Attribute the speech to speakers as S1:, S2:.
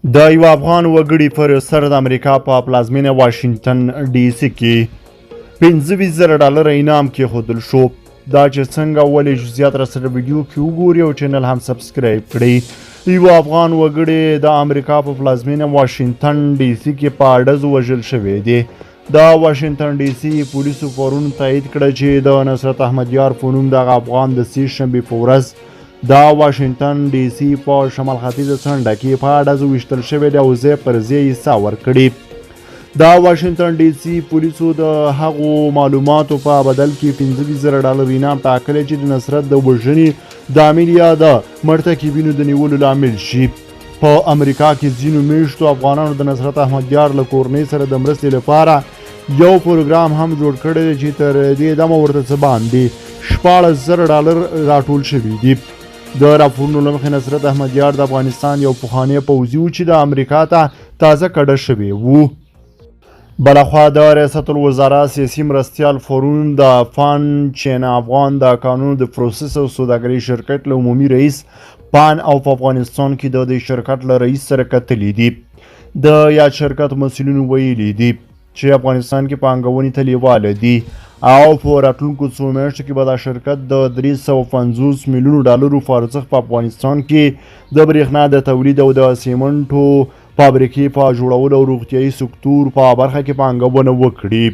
S1: د یو افغان وګړي پر سر د امریکا په پلازمینه واشنګټن ډي سي کې 25,000 ډالر انعام کېښودل شو. دا چې څنګه ولې جزئیات را سره ویډیو کې وګوري او چینل هم سبسکرایب کړئ. یو افغان وګړي د امریکا په پلازمینه واشنګټن ډي سي کې په ډزو وژل شوی دی. د واشنګټن ډي سي پولیسو پرون تایید کړه چې د نصرت احمدیار په نوم دغه افغان د سې شنبې په ورځ د واشنګټن ډي سي په شمال ختیځه څنډه کې په ډزو ویشتل شوی دی او ځای پر ځای یې ساه ورکړې. د واشنګټن ډي سي پولیسو د هغو معلوماتو په بدل کې 25,000 ډالر انعام ټاکلی چې د نصرت د وژنې د عامل یا د مرتکبینو د نیولو لامل شي. په امریکا کې ځینو میشتو افغانانو د نصرت احمدیار له کورنۍ سره د مرستې لپاره یو پروګرام هم جوړ کړی دی چې تر دې دمه ورته څه باندې 16,000 ډالر راټول شوي دي. د راپورونو له مخې نصرت احمدیار د افغانستان یو پخوانی پوځي و چې د امریکا ته تازه کډه شوی و. بلخوا د ریاست الوزرا سیاسي مرستیال فورون د فان چین افغان د کانونو د پروسس او سوداګرۍ شرکت له عمومي رئیس پان او په افغانستان کې د دې شرکت له رئیس سره کتلي دي. د یاد شرکت مسؤلینو ویلي دي چې افغانستان کې پانګونې ته لیواله دي او په راتلونکو څو میاشتو کې به دا شرکت د 350 میلیونو ډالرو په ارزښت په افغانستان کې د برېښنا د تولید او د سیمنټو فابریکې په جوړولو او روغتیايي سکتور په برخه کې پانګونه وکړي.